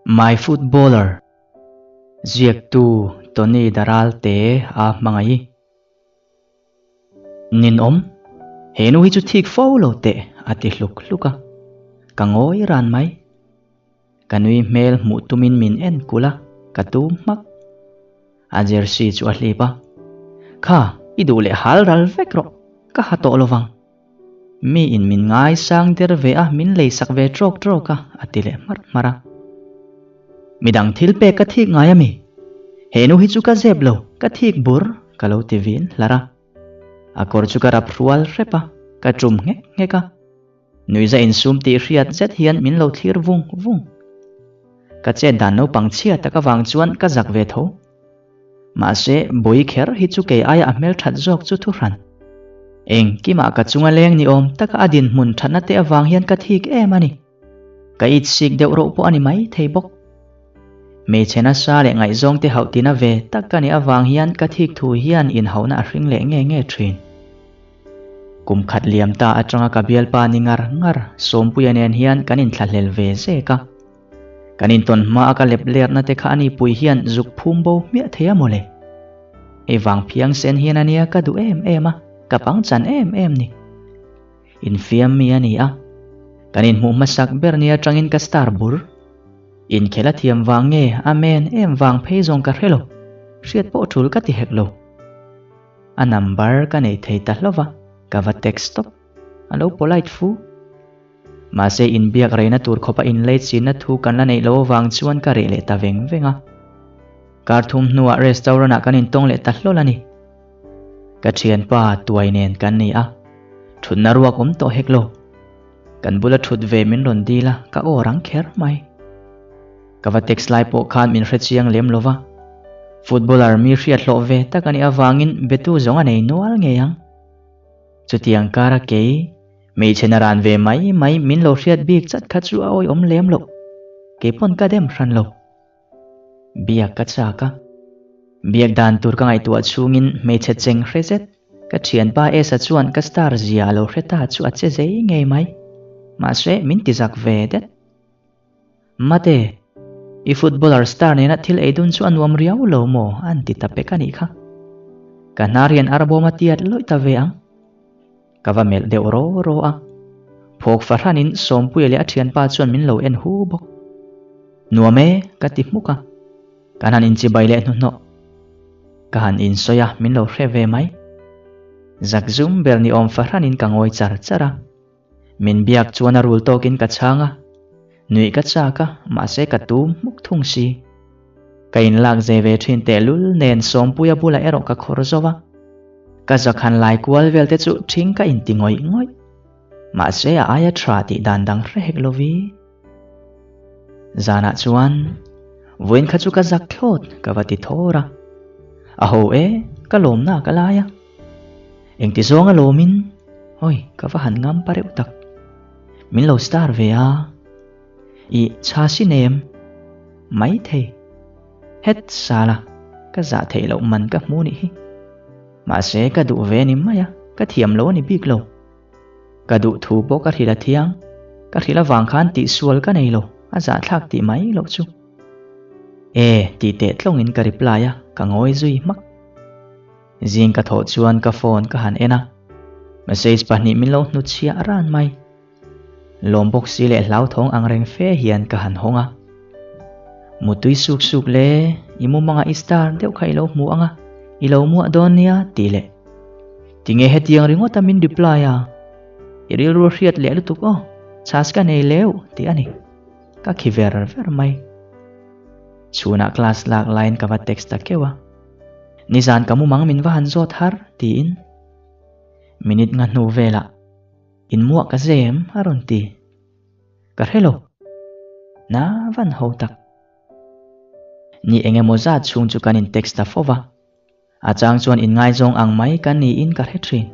My Footballer Ziaktu Tony Daralte a hmangaih. Ninawm, he nu hi chu thik fo lo teh a ti hluk hluk a, ka ngawi ran mai. Ka nui hmel hmuh tumin min en kulh a, ka tum hmak. A jersey chu a hlip a, Kha, i duh leh hal ral vek rawh, ka ha tawh lovang. Mi in min ngaisang der ve a, min leisak ve trawk trawk a, a ti leh hmarh hmarh a. Midang thil pek ka thik ngai a mi? He nu hi chu ka zep lo, ka thik bur, ka lo ti vin hlar a. A kawr chu ka rap hrual hrep a, ka tum nghek nghek a. Nuiza insum tih hriat zet hian min lo thlir vung vung. Ka chet dan naupang chhia tak avang chuan ka zak ve tho. Mahse, Bui kher hi chu kei aia a hmelthat zawk chu thuhran. Engkimah ka chunga leng ni awm taka a dinhmun thatna te avang hian ka thik em a ni. Ka it sik deuh roh pawh a ni mai thei bawk. Hmeichhe nasa leh ngaihzawng te hauh tina ve tak ka nih avang hian ka thik thu hian inhauhna a hring leh nge nge thin. Kum khat liam ta atanga ka bialpa ni ngar ngar Sawmpuia nen hian kan inthlahlel ve zek a. Kan intawn hma a ka lep lerna te kha ani pui hian zuk phum bo hmiah thei a mawle. Hei vang phiang sen hian ania ka duh em em a, ka pangchan em em ni. Infiam mi a ni a, kan inhmuh hmasak ber nia tangin ka star bur. Inkhel a thiam vang nge a men em vang phei zawng ka hre lo, hriat pawh tul ka ti hek lo. A number ka nei thei ta hlauh va, ka va text tawp. A lo polite fu. Mahse inbiak reina tur khawpa inlei chinna thu kan la neih loh avang chuan ka reh leh ta veng veng a. Kar thum hnuah restaurant ah kan intawng leh ta hlawl a ni. Ka thianpa tuai nen kan ni a, thutna ruak awm tawh hek lo. Kan bula thut ve min rawn dil a, ka aw rang kher mai. Ka va text lai pawh khan min hrechiang lem lo va, footballer mi hriat hlawh ve tak a nih avangin betu zawng a nei nual ngei ang. Chutiang kara kei, hmeichhe na ran ve mai mai min lo hriat bik chat kha chu a awihawm lem loh. Keipawn ka dem hran lo. Biak ka chak a. Biak dan tur ka ngaihtuah chhungin hmeichhe cheng hre zet, ka thianpa Esa chuan ka star zia a lo hre ta chu a che zei ngei mai. Mahse, min ti zak ve det. Mate, i footballer star nena thil ei dun chu a nuam riau lo maw? an ti ta pek a nih kha. Ka hnar hian arbawm a tiat lawih ta ve ang. Ka va melh deuh ro ro a, phawk fahranin Sawmpuia leh a thianpa chuan min lo en hu bawk. Nuam e, ka ti hmuk a, kan han inchibai leh hnuhnawh. Ka han insawi a, min lo hre ve mai. Zakzum ber ni awm fahranin ka ngawi char char a. Min biak chuan a rul tawkin ka chhang a, nuih ka chak a, mahse ka tum hmuk thung si. Ka inlak ze ve thin tehlul nen Sawmpuia bulah erawh ka khawr zo a. Ka zakhan lai kual vel te chu ṭhing ka inti ngawih ngawih. Mahse a aia ṭha tih dan dang hre hek lo vi. Zanah chuan vawiin kha chu ka zak thlawt ka va ti thawr a. A ho e, ka lawmna ka lai a. Engti zawng a lawmin, hawi ka va han ngam pa reuh tak. Min lo star ve a. I chha si nem mai thei. Het sala, ka zah theih loh man ka hmu nih hi. Mahse ka duh ve ni mai a, ka thiam lo a ni bik lo. Ka duh thu pawh ka hrilh a thiang, ka hrilh avang khan tihsual ka nei lo, a zahthlak tih mai loh chu. E, tih teh tlawngin ka reply a, ka ngawi zui hmak. Zing ka thawh chuan ka phone ka han en a, message pahnih min lo hnutchhiah ran mai. Lawm bawk si leh hlauthawng ang reng fe hian ka han hawng a. Mutui suk suk le, i mumangah i star deuh kha i lo hmu ang a, i lo muah dawn nia tih leh. Tinge hetiang ringawta min reply a? I rilru hriat leh lutuk aw, chhas ka nei leu tih a ni. Ka khi ver ver mai. Chhunah class lak laiin ka va text ta keuh a. Nizan ka mumang min va han zawt har tiin. Minute nga hnu velah. Inmuah ka zem a rawn ti. Ka hre lo. Na van ho tak. Ni eng emaw zat chhung chu kan in text ta fo va. A chang chuan inngaizawng ang mai kan niin ka hre thin.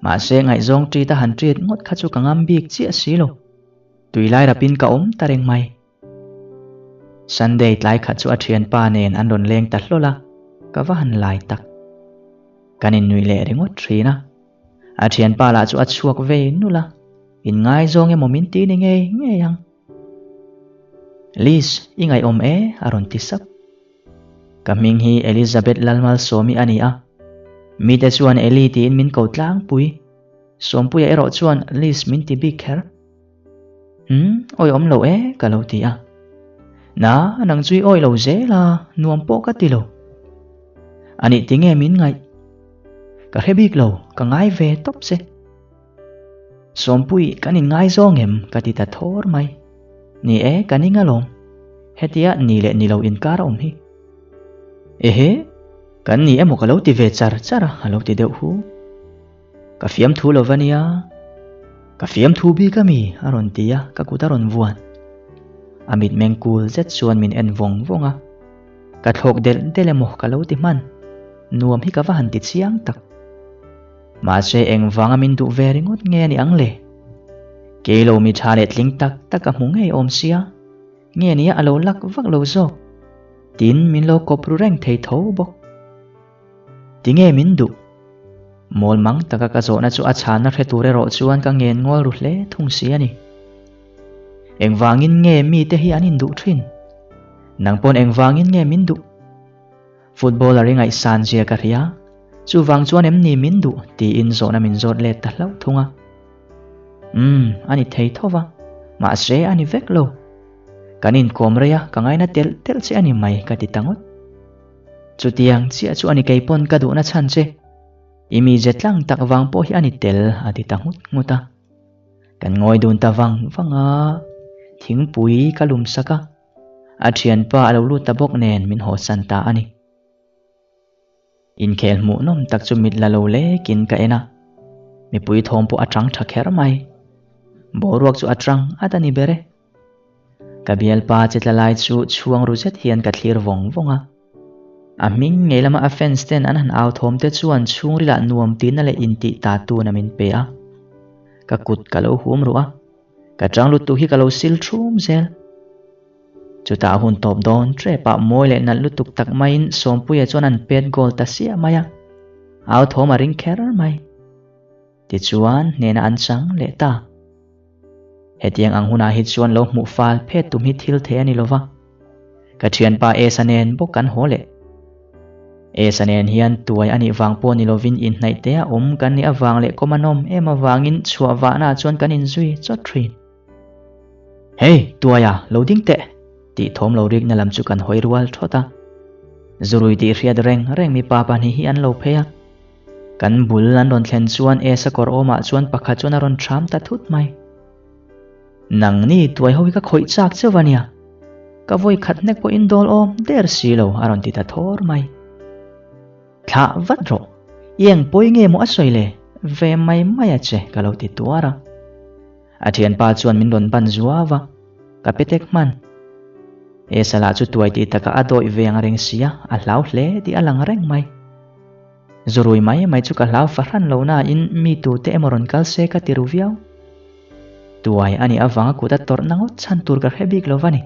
Mahse ngaihzawng treat a han treat ngawt kha chu ka ngam bik chiah si lo. Tui lai rapin ka awm ta reng mai. Sunday tlai khat chu a thianpa nen an rawn leng ta hlawl a, ka va han lai tak. Kan innuih leh ringawt thin a. A thianpa lah chu a chhuak ve nulh a, inngaizawng emaw min ti ni ngei ngei ang. Liz, i ngaihawm e, a rawn ti sap. Ka hming hi Elizabeth Lalmalsawmi a ni a. Mite chuan Eli tiin min ko tlangpui. Sawmpuia erawh chuan Liz min ti bik kher. Umm, awih awm lo e, ka lo ti a. Na, nang chu i awih lo zel a, nuam pawh ka ti lo. Anih tinge min ngaih? Ka hre bik lo, ka ngai ve tawp che. Sawmpui, kan inngaizawng em? ka ti ta thawr mai. Ni e, ka ning alawm. Hetia ni leh ni lo inkar a awm hi. Ehe, kan ni emaw ka lo ti ve char char a, a lo ti deuh hu. Ka fiamthu lo va nia. Ka fiamthu bik a mi? a rawn ti a, ka kut a rawn vuan. A mitmeng kul zet chuan min en vawng vawng a. Ka thlawk delh delh emaw ka lo ti hman. Nuam hi ka va han ti chiang tak. Mahse engvanga min duh ve ringawt nge a ni ang le? Kei lo mi tha leh tling tak tak a hmu ngei awm sia, nge nia a lo lak vak lo zawk? Tin min lo kawp ru reng thei tho bawk. Tinge min duh? Mawl mang taka ka zawhna chu a chhanna hre tur erawh chuan ka ngen ngawl ru hle thung si a ni. Engvangin nge mite hi an induh thin? Nang pawn engvangin nge min duh? Footballer i ngaihsan zia ka hria, chuvang chuan em ni min duh tiin zawhna min zawt let ta hlauh thung a. Umm, a ni thei tho va, mahse a ni vek lo. Kan inkawm rei a, ka ngaina telh telh che a ni mai ka ti ta ngawt. Chutiang chiah chu a ni kei pawn ka duhna chhan che. I mize tlang tak vang pawh hi a ni tel a ti ta nghut nghut a. Kan ngawi dun ta vang vang a, thingpui ka lum sak a. A thianpa a lo lut ta bawk nen min hawsan ta a ni. Inkhel hmuhnawm tak chu mit la lo lekin ka en a, mipui thawm pawh a chang tha kher mai. Boruak chu a chang at a ni ber e. Ka bialpa che tla lai chu chhuang ru zet hian ka thlir vawng vawng a. A hming ngei lama a fans ten an han au thawm te chuan chhungrilah nuam tihna leh intih ta tuna min pe a. Ka kut ka lo hum ruh a. Ka chang lutuk hi ka lo sil thum zel. Chutah hun tawp dawn trepah mawi leh nalh lutuk tak maiin Sawmpuia chuan an pet goal ta siah mai a. Au thawm a ring kher mai. Tichuan hnena an chang leh ta. Hetiang ang hunah hi chuan lo hmuh fal phet tum hi thil thei a ni lova. Ka thianpa Esa nen bawk kan haw leh. Esa nen hian tuai a nih vang pawh ni lovin inhnaih te a awm kan nih avang leh kawm a nawm em avangin chhuah vahnaah chuan kan inzui chawt thin. Hey, tuaia, lo ding teh! tih thawm lo rikna lam chu kan hawi rual thawt a. Zurui tih hriat reng reng mipa pahnih hi an lo phei a. Kan bul an rawn thlen chuan Esa kawr awmah chuan pakhat chuan a rawn thram ta thut mai. Nangni tuai ho hi ka khawih chak cheuh a nia. Ka vawi khat hnek pawh in dawl awm der si lo a rawn ti ta thawr mai. Thlah vat rawh, i eng pawi nge maw a sawi le? Ve mai mai a che ka lo ti tuar a. A thianpa chuan min rawn ban zuau a, ka pe tek hman. Esa lah chu tuai tih takah a dawih ve ang reng sia, a hlau hle tih a lang reng mai. Zurui mai mai chu ka hlau fahran lo nain mi tute emaw rawn kal se ka ti ru viau. Tuai a nih avanga kut a tawrhna ngawt chhan tur ka hre bik lo va ni.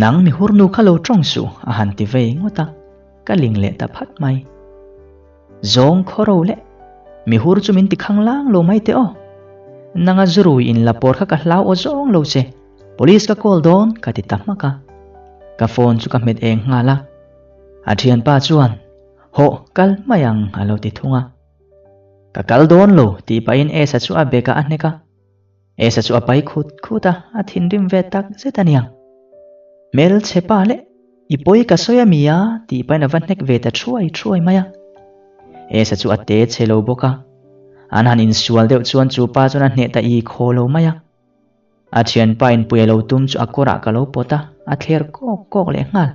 Nang mi hurnu kha lo tawng suh a han ti vei ngawt a, ka ling leh ta phat mai. Zawng khaw ro leh, mi hur chu min ti khang lang lo mai teh aw. Nanga zurui in la pawr kha ka hlau aw zawng lo che, police ka call dawn ka ti ta hmak a. Ka phone chu ka hmet eng nghal a. A thianpa chuan, Hawh, kal mai ang a lo ti thung a. Ka kal dawn lo tih pahin Esa chu a bag ah a hnek a. Esa chu a pai khut khut a, a thinrim ve tak zet a niang. Hmelchhe pa leh, i pawi ka sawi a mi a tih pahin a va hnek ve ta thuai thuai mai a. Esa chu a te chhe lo bawk a. An han insual deuh chuan chu pa chuan a hneh ta i khaw lo mai a. A thianpa inpui a lo tum chu a kawrah ka lo pawt a, a thler kawk kawk leh nghal.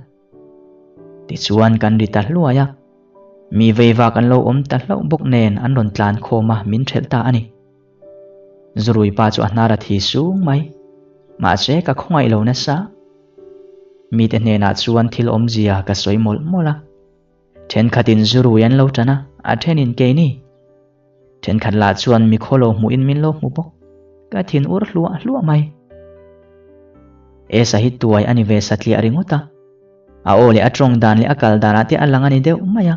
Tichuan kan ri ta hluai a, mi veiva kan lo awm ta hlauh bawk nen an rawn tlan khawm a, min ṭhelh ta a ni. Zurui pa chu a hnar a thi sung mai, mahse ka khawngaih lo nasa. Mite hnenah chuan thil awmzia ka sawi mawlh mawlh a, ṭhenkhatin zurui an lo ṭan a, a ṭhenin keini. Thenkhat lah chuan mi khaw lo hmuhin min lo hmu bawk. Ka thin ur hluah hluah mai. Esa hi tuai a ni ve satliah ringawt a. A aw leh a tawng dan leh a kal danah te a lang a ni deuh mai a.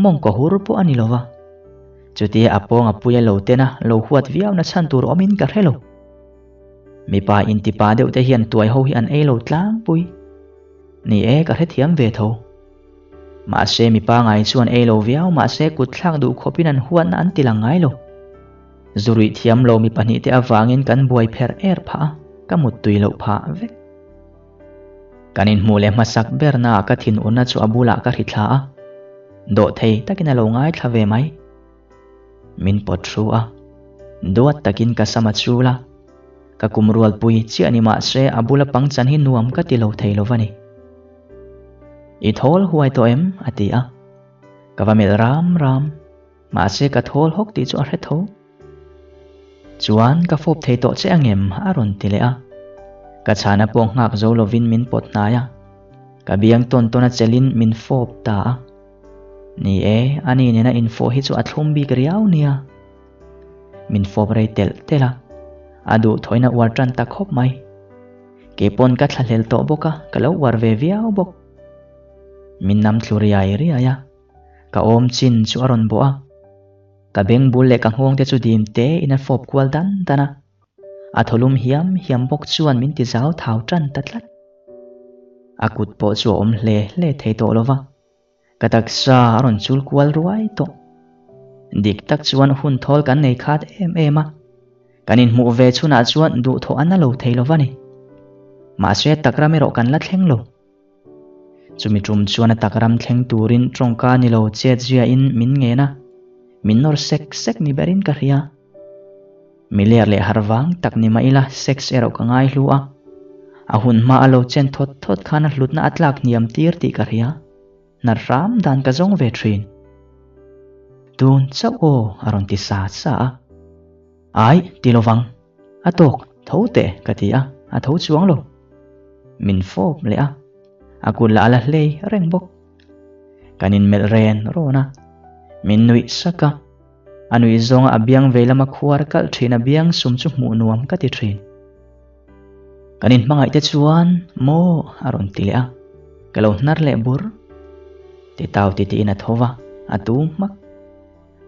Mawngkaw hur pawh a ni lo va. Chutia a pawng a pui a lo ten a, lo huat viau na chhan tur awmin ka hre lo. Mipa intipa deuh te hian tuai ho hi an ei lo tlangpui. Ni e, ka hrethiam ve tho. Mahse mipa ngai chuan ei lo viau mahse kut thlak duh khawpin an huatna an ti lang ngai lo. Zuruih thiam lo mi pahnihte avangin kan buai pherh er phah a, ka muttui loh phah vek. Kan inhmuh leh hmasak bernaah ka thinurna chu a bulah ka hri thla a, dawhthei takin a lo ngaithla ve mai. Min pawt thu a, duat takin ka sam a chul a, ka kum rualpui chiah ni mah se a bula pangchan hi nuam ka ti lo thei lo va ni. I thawl huai tawh em? a ti a, ka va melh ram ram. Mahse ka thawl hawk tih chu a hre tho. Chuan ka fawp thei tawh che angem? a rawn ti leh a. Ka chhana pawh nghak zo lovin min pawt hnai a. Ka biang tawn tawn a chelin min fawp ta a. Ni e, ani nena infawh hi chu a thlum bik riau nia. Min fawp rei telh telh a. A duhthawina uar tan ta khawp mai. Keipawn ka thlahlel tawh bawk a, ka lo uar ve viau bawk. Min nam thlu riai riai a. Ka awm chin chu a rawn bawh a, ka beng bul leh ka nghawng te chu dim te in a fawp kual dan dan a, a thawlum hiam hiam bawk chuan min ti zau thau tan ta tlat. A kut pawh chu a awm hle hle thei tawh lo va, ka taksa a rawn chul kual ruai tawh. Dik tak chuan hun thawl kan nei khat em em a, kan inhmuh ve chhunah chuan duhthawh a na lo thei lo va ni. Mahse takram erawh kan la thleng lo. Chumi tum chuan a tak ram thleng turin tawngka ni lo chet ziain min ngen a, min nawr sek sek ni berin ka hria. Mi ler leh har vang tak ni mah ila sex erawh ka ngai hlu a, a hun hma a lo chen thawt thawt khan a hlutna a tlak hniam tir tih ka hria, hnar hram dan ka zawng ve thin. Tun chauh aw a rawn ti sa sa a. Ai, ti lovang. A tawk, tho teh, ka ti a, a tho chuang lo. Min fawp leh a, a kut lah a la hlei reng bawk. Kan inmelh ren rawn a, min nuih sak a, a nuih zawnga a biang vei lama khuar kalh thin a biang sum chu hmuh nuam ka ti thin. Kan inhmangaih te chuan maw a rawn ti leh a, ka lo hnar leh bur. Titau titiin a tho va, a tum hmak.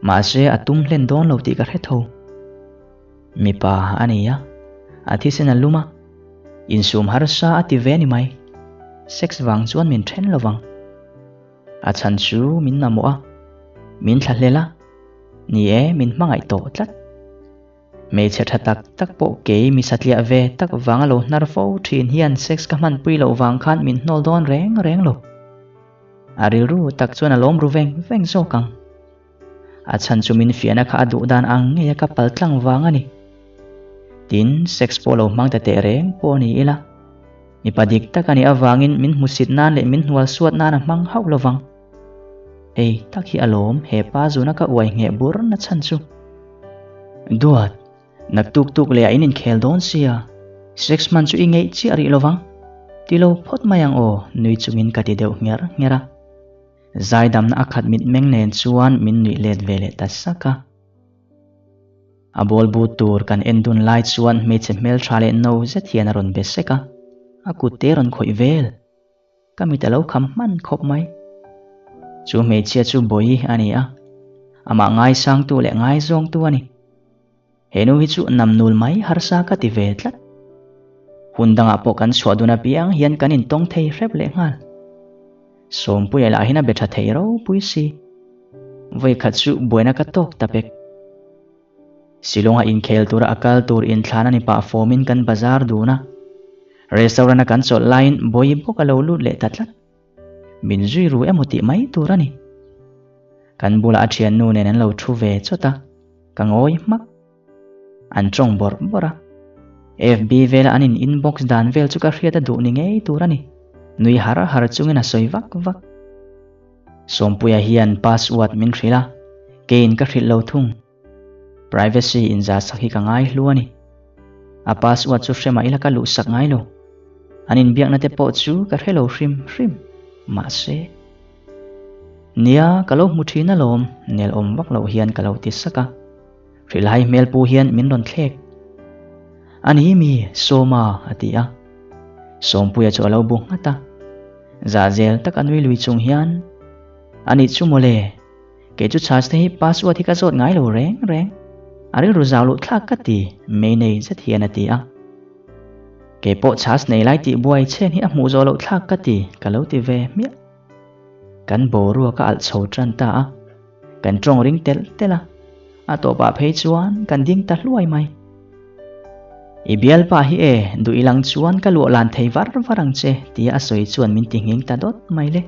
Mahse a tum hlen dawn lo tih ka hre tho. Mipa a ni a, a thisen a lum a, insum harsa a ti ve ni mai. Sex vang chuan min then lo vang. A chhan chu min mamawh a, min thlahlel a, ni e min hmangaih tawh tlat. Hmeichhe tha tak tak pawh kei mi satliah ve tak vanga lo hnar fo thin hian sex ka hmanpui loh vang khan min hnawl dawn reng reng lo. A rilru tak chuan a lawm ru veng veng zawk ang. A chhan chu min fiahna kha a duh dan ang ngei a ka pal tlang vang a ni. Tin, sex pawh lo hmang ta teh reng pawh a ni ila. Mipa dik tak a nih avangin min hmusit nan leh min hnual suat nan a hmang hauh lo vang. Hei tak hi a lawm he pa zuna ka uai ngheh bur na chhan chu. Duat, naktuk tuk leh ah in inkhel dawn sia, sex hman chu i ngeih chiah rih lo vang. Ti lo phawt mai ang aw, nui chungin ka ti deuh ngher ngher a. Zaidamna a khat mitmeng nen chuan min nuih let ve leh ta sak a. A ball bu tur kan en dun lai chuan hmeichhe hmeltha leh no zet hian a rawn be sek a, a kut te rawn khawih vel. Ka mit a lo kham hman khawp mai. Chu hmeichhia chu Bawihi a ni a, amah ngaisangtu leh ngaizawngtu a ni. He nu hi chu namnul mai harsa ka ti ve tlat. Hun dangah pawh kan chhuah dun apiang hian kan intawng thei hrep leh nghal. Sawmpuia lah hian a be tha thei ropui si. Vawikhat chu buaina ka tawk ta pek. Shillong-a inkhel tura a kal tur inthlan a ni pah fawmin kan bazar dun a. Restaurant-a kan chawlh laiin Bawihi bawk a lo lut leh ta tlat. Min zui ru emaw tih mai tur a ni. Kan bulah a thiannu nen an lo thu ve chawt a, ka ngawi hmak. An tawng bawrh bawrh a. FB vela an in inbox dan vel chu ka hriat a duh ni ngei tur a ni. Nui har har chungin a sawi vak vak. Sawmpuia hian password min hrilh a, keiin ka hrilh lo thung. Privacy inzah sak hi ka ngai hlu a ni. A password chu hre mah ila ka luh sak ngai lo. An inbiakna te pawh chu ka hre lo hrim hrim. Mahse. Nia, ka lo hmu thin alawm, nelawm vak loh hian ka lo ti sak a. Hrilhai hmel pu hian min rawn thlek. A ni mi, Sawma, a ti a. Sawmpuia chu a lo bu nghat a. Zahzel tak a nui lui chung hian, A nih chu mawle, kei chu charge te hi password hi ka zawt ngai lo reng reng. A rilru zau luh thlak ka ti, mei nei zet hian a ti a. Kei pawh chhas nei lai tih buai chen hi a hmuh zawh loh thlak ka ti, ka lo ti ve hmiah. Kan boruak a alh chho tan ta a, kan tawng ring telh telh a, a tawpah phei chuan kan ding ta hluai mai. I bialpa hi e, duh i lang chuan ka luah lan thei var var ang che, tia a sawi chuan min ti nghing ta dawt mai le.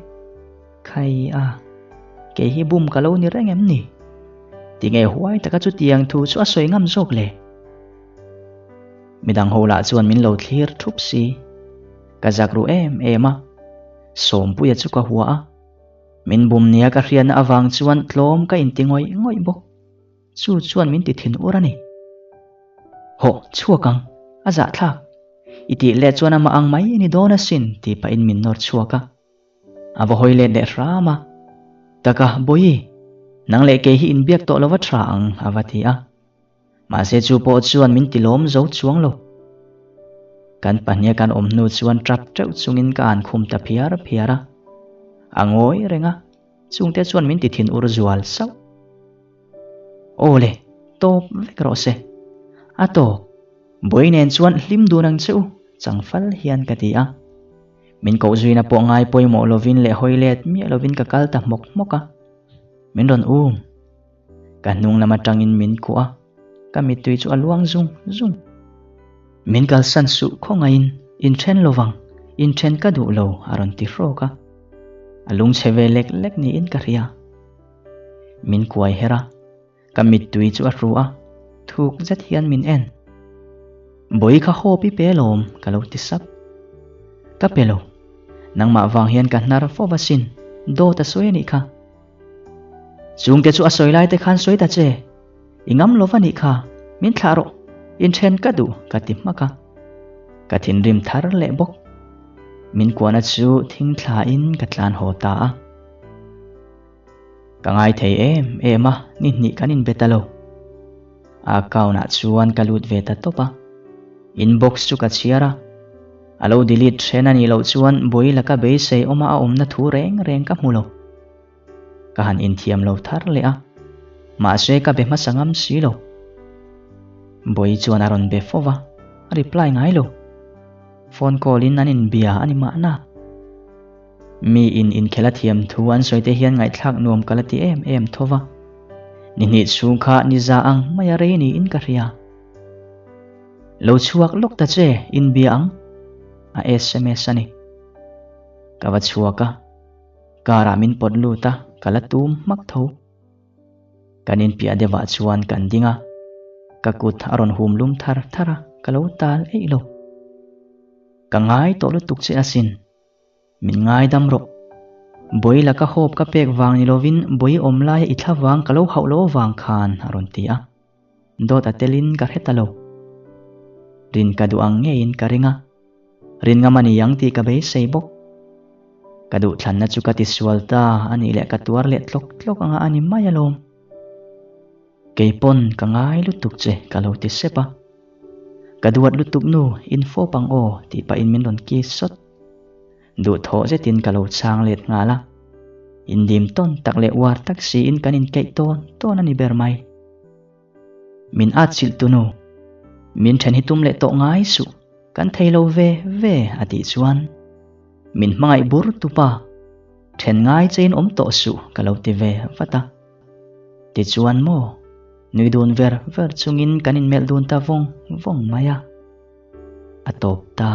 Khai a, kei hi bum ka lo ni reng em ni? Tinge huai taka chutiang thu chu a sawi ngam zawk le? Midang ho lah chuan min lo thlir thup si. Ka zak ru em em a, Sawmpuia chu ka hua a. Min bum nia ka hriatna avang chuan tlawm ka inti ngawih ngawih bawk. Chu chuan min ti thin ur a ni. Hawh, chhuak ang, a zahthlak. I tih let chuan amah ang mai i ni dawn asin tih pahin min nawr chhuak a. A va hawi let leh hram a. Taka, Bawihi, nang leh kei hi inbiak tawh lova tha ang, a va ti a. Mahse chu pawh chuan min ti lawm zo chuang lo. Kan pahnia kan awm hnu chuan tap teuh chungin ka an khum ta phiar phiar a. A ngawi reng a, chungte chuan min ti thin ur zual sauh. Aw le, tawp vek rawh se. A tawk, buai nen chuan hlim dun ang che u, changfal hian ka ti a. Min koh zuina pawh ngai pawimawh lovin leh hawi let miah lovin ka kal ta hmawk hmawk a. Min rawn um. Ka hnung lam atangin min kuah a, ka mittui chu a luang zung zung. Min kalsan suh khawngaihin inthen lovang, inthen ka duh lo a rawn ti hrawk a. A lungchhe ve lek lek niin ka hria. Min kuai her a, ka mittui chu a hru a, thuk zet hian min en. Bawi kha haw pi pe lawm ka lo ti sap. Ka pe lo, nangmah vang hian ka hnar fo va sin, dawt a sawi a nih kha. Chungte chu a sawi lai te khan sawi ta che, i ngam lo va nih kha, min thlah rawh, inthen ka duh ka ti hmak a. Ka thinrim thar leh bawk. Min kuahna chu thing thlain ka tlan haw ta a. Ka ngai thei em em a, ni hnih kan inbe ta lo. A account ah chuan ka lut ve ta tawp a. Inbox chu ka chhiar a. A lo delete then a nih loh chuan buai laka beisei awma a awmna thu reng reng ka hmu lo. Ka han inthiam lo thar leh a, mahse ka be hmasa ngam si lo. Buai chuan a rawn be fo va, a reply ngai lo. Phone call in an inbia a ni mahna. Mi in inkhel a thiam thu an sawi te hian ngaihthlak nuam ka la ti em em tho va. Ni hnih chhung kha ni za ang mai a rei niin ka hria. Lo chhuak lawk ta che, inbia ang. A sms a ni. Ka va chhuak a, car ah min pawt lut a, ka la tum hmak tho. Kan inpiah deuhah chuan kan ding a, ka kut a rawn hum lum thar thar a, ka lo tal eih lo. Ka ngai tawh lutuk che asin. Min ngaidam rawh. Bawi laka hawp ka pek vang ni lovin bawi awm laia i thla vang ka lo hauh lo vang khan a rawn ti a. Dawt a telin ka hre ta lo. Rin ka duh ang ngeiin ka ring a. Rin ngam a ni ang tih ka beisei bawk. Ka duhthlanna chu ka tisual ta a nih leh ka tuar leh tlawk tlawk anga a ni mai alawm. Kei pawn ka ngai lutuk che ka lo ti sep a. Ka duat lutuk nu, infawp ang aw tih pahin min rawn kiss sawt. Duhthawh zetin ka lo chhang let nghal a. Indim tawn tak leh uar tak siin kan inkeih tawn tawn a ni ber mai. Min atchilh tu nu, min then hi tum leh tawh ngai suh, kan thei lo ve ve a tih chuan min hmangaih bur tu pa, then ngai chein awm tawh suh ka lo ti ve vat a. Tichuan maw, nui dun ver ver chungin kan inmelh dun ta vawng vawng mai a. A tawp ta.